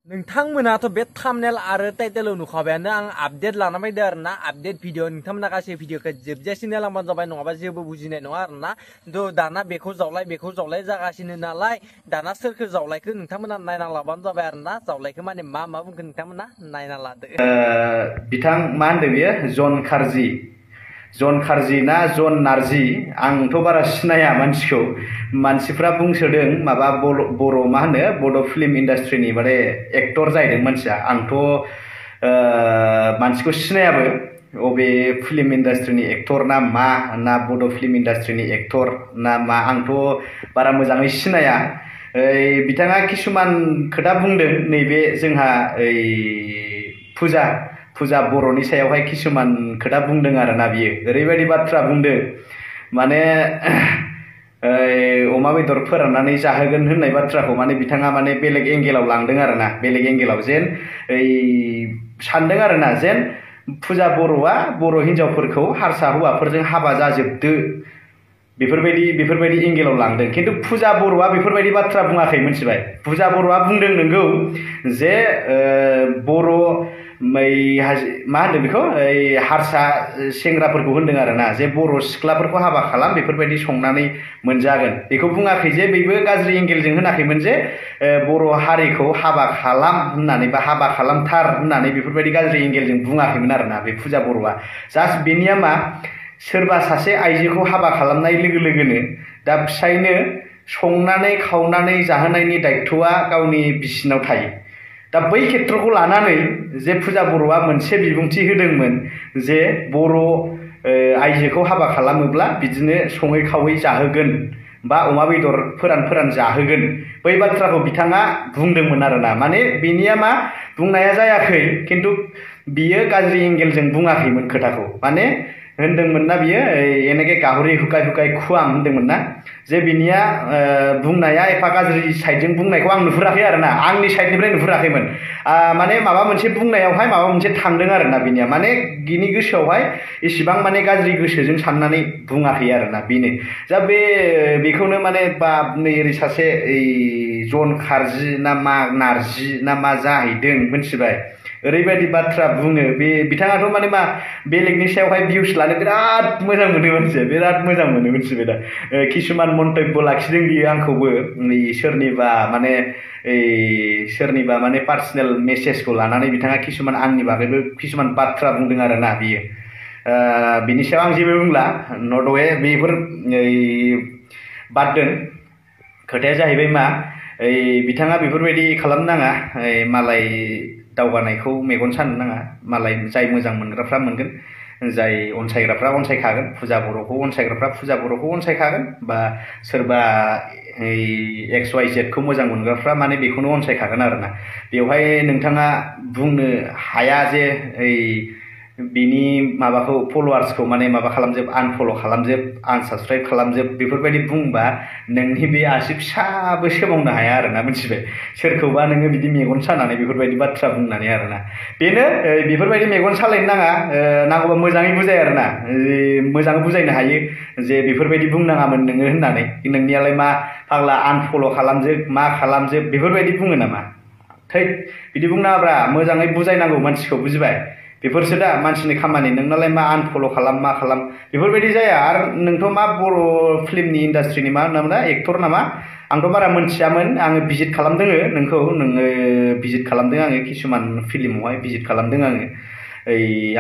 नोंथांमोनाथ' बे थाम्बनेल आरो टाइटेलाव नुखाबायानो आं आपडेट लाना फैदों आरोना आपडेट भिडिअ नोंथांमोना गासै भिडिअखौ जोबजासिम नायलांबानो जाबाय नङाबा जेबो बुजिनाय नङा आरोना दाना बेखौ जावलाय जागासिनो नालाय दाना सोरखौ जावलायखो नोंथांमोना नायना लाबानो जाबाय आरोना जावलायखो माने मा बुंगोन नोंथांमोना नायना लादो बिथां मा होनदों बेयो जन खारजि ना जन नारजि आंथ' बारा सिनाया मानसिफ्रा बुंसोदों माबा बर' मा होनो बड' फिल्म इन्डास्ट्रिनि माने एक्टर जाहैदों मानसिया आंथ' मानसिखौ सिनायाबो अबे फिल्म इन्डास्ट्रिनि एक्टर ना बड' फिल्म इन्डास्ट्रिनि एक्टर ना मा आंथ' बारा मोजाङै सिनाया बिथाङा किसुमान खोथा बुंदों नैबे जोंहा फुजा बर'नि सायावहाय किसुमान खोथा बुंदों आरोना बियो ओरैबायदि बाथ्रा बुंदों माने अमा बेदर फोराननानै जाहोगोन होननाय बाथ्राखौ माने बिथाङा माने बेलेग एंगेलाव लांदों आरोना बेलेग एंगेलाव जेन सानदों आरोना जेन फुजा बर'आ बर' हिनजावफोरखौ हारसा हौवाफोरजों हाबा जाजोबदो बेफोरबायदि एंगेलाव लांदों खिन्थु फुजा बर'आ बेफोरबायदि बाथ्रा बुङाखै मिथिबाय फुजा बर'आ बुंदों नोंगौ जे बर' मा होनो बेखौ हारसा सेंग्राफोरखौ होनदों आरोना जे बर' सिख्लाफोरखौ हाबा खालाम बेफोरबायदि संनानै मोनजागोन बेखौ बुङाखै जे बेबो गाज्रि एंगेलजों होनाखैमोन जे बर' हारिखौ हाबा खालाम होननानै बा हाबा खालामथार होननानै बेफोरबायदि गाज्रि एंगेलजों बुङाखैमोन आरोना बे फुजा बर'आ जास्ट बेनिया मा सोरबा सासे आइजोखौ हाबा खालामनाय लोगो लोगोनो दा फिसायनो संनानै खावनानै जाहोनायनि दायित्वआ गावनि बिसिनाव थायो दा बै खेत्रखौ लानानै जे फुजा बर'आ मोनसे बिबुंथि होदोंमोन जे बर' आइजोखौ हाबा खालामोब्ला बिदिनो सङै खावै जाहोगोन बा अमा बेदर फोरान जाहोगोन बै बाथ्राखौ बिथाङा बुंदोंमोन आरोना माने बेनिया मा बुंनाया जायाखै खिन्थु बियो गाज्रि एंगेलजों बुङाखैमोन खोथाखौ माने होनदोंमोन ना बियो एनेके गाहरि हुकाय खुवां होनदोंमोन ना जे बिनिया बुंनाया एफा गाज्रि साइडजों बुंनायखौ आं नुहुराखै आरोना आंनि साइडनिफ्राय नुहुराखैमोन माने माबा मोनसे बुंनायावहाय माबा मोनसे थांदों आरोना बिनिया माने बिनि गोसोआवहाय इसिबां माने गाज्रि गोसोजों साननानै बुङाखै आरोना बेनो जा बेखौनो माने बा नै ओरै सासे जन खारजि ना मा नारजि ना मा जाहैदों मिथिबाय ओरैबायदि बाथ्रा बुङो बे बिथाङाथ' माने मा बेलेगनि सायावहाय भिउस लानो बिराद मोजां मोनो मोनथिबाय बिराद मोजां मोनो मिथिबाय दा किसुमान मन्तब्य लाखिदों बियो आंखौबो सोरनिबा माने पार्सनेल मेसेजखौ लानानै बिथाङा किसुमान आंनि बागैबो किसुमान बाथ्रा बुंदों आरोना बियो बिनि सायाव आं जेबो बुंला नटवे बेफोर बाद दोन खोथाया जाहैबाय मा बिथाङा बेफोरबायदि खालामनाङा मालाय दावगानायखौ मेगन सानो नाङा मालाय जाय मोजां मोनग्राफ्रा मोनगोन जाय अनसायग्राफ्रा अनसायखागोन फुजा बर'खौ अनसायग्राफ्रा फुजा बर'खौ अनसायखागोन बा सोरबा XYZ खौ मोजां मोनग्राफ्रा माने बेखौनो अनसायखागोन आरोना बेवहाय नोंथाङा बुंनो हाया जे बिनि माबाखौ फलोवार्सखौ माने माबा खालामजोब आनफल' खालामजोब आनसाबस्क्राइब खालामजोब बेफोरबायदि बुंबा नोंनि बे आसि फिसाबो सोमावनो हाया आरोना मिथिबाय सोरखौबा नोङो बिदि मेगन सानानै बेफोरबायदि बाथ्रा बुंनानै आरोना बेनो बेफोरबायदि मेगन सालायनो नाङा नांगौबा मोजाङै बुजाय आरोना मोजाङै बुजायनो हायो जे बेफोरबायदि बुंनाङामोन नोङो होननानै नोंनियालाय मा फाग्ला आनफल' खालामजोब मा खालामजोब बेफोरबायदि बुङो नामा थै बिदि बुंनाङाब्रा मोजाङै बुजायनांगौ मानसिखौ बुजिबाय बेफोरसो दा मानसिनि खामानि नोंनालाय मा आनफल' खालाम मा खालाम बेफोरबायदि जाया आरो नोंथ' मा बर' फिल्मनि इन्डास्ट्रिनि मा होनोमोना एक्टर नामा आंथ' बारा मोनथियामोन आङो भिजिट खालामदों नोंखौ नोङो भिजिट खालामदों आङो किसुमान फिल्मावहाय भिजिट खालामदों आङो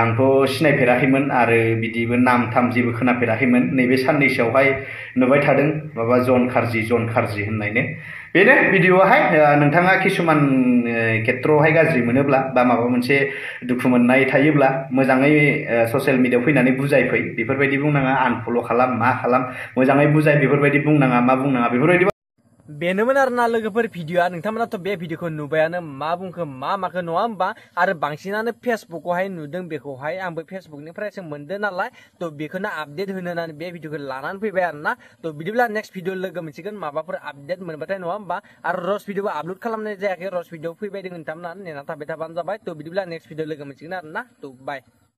आंथ' सिनायफेराखैमोन आरो बिदिबो नाम थाम जेबो खोनाफेराखैमोन नैबे साननैसोआवहाय नुबाय थादों माबा जन खारजि होननायनो बेनो भिडिअ'आहाय नोंथाङा किसुमान खेत्रआवहाय गाज्रि मोनोब्ला बा माबा मोनसे दुखु मोननाय थायोब्ला मोजाङै ससियेल मिडियायाव फैनानै बुजायफै बेफोरबायदि बुंनाङा आनफल' खालाम मा खालाम मोजाङै बुजाय बेफोरबायदि बुंनाङा मा बुंनाङा बेफोरबायदि बेनोमोन आरोना लोगोफोर भिडिअआ नोंथांमोनाथ' बे भिडिअखौ नुबायानो मा बुंखो मा माखो नङा होमबा आरो बांसिनानो फेसबुकआवहाय नुदों बेखौहाय आंबो फेसबुकनिफ्रायसो मोनदों नालाय थ' बेखौनो आपडेट होनो होननानै बे भिडिअखौ लानानै फैबाय आरोना थ' बिदिब्ला नेक्स्ट भिडिअ लोगो मोनसिगोन माबाफोर आपडेट मोनबाथाय नङा होमबा आरो रस भिडिअबो आपल'ड खालामनाय जायाखै रस भिडिअ फैबाय दङ नोंथांमोना नेना थाबाय थाबानो जाबाय थ' बिदिब्ला नेक्स्ट भिडिअ लोगो मोनसिगोन आरोना थ' बाय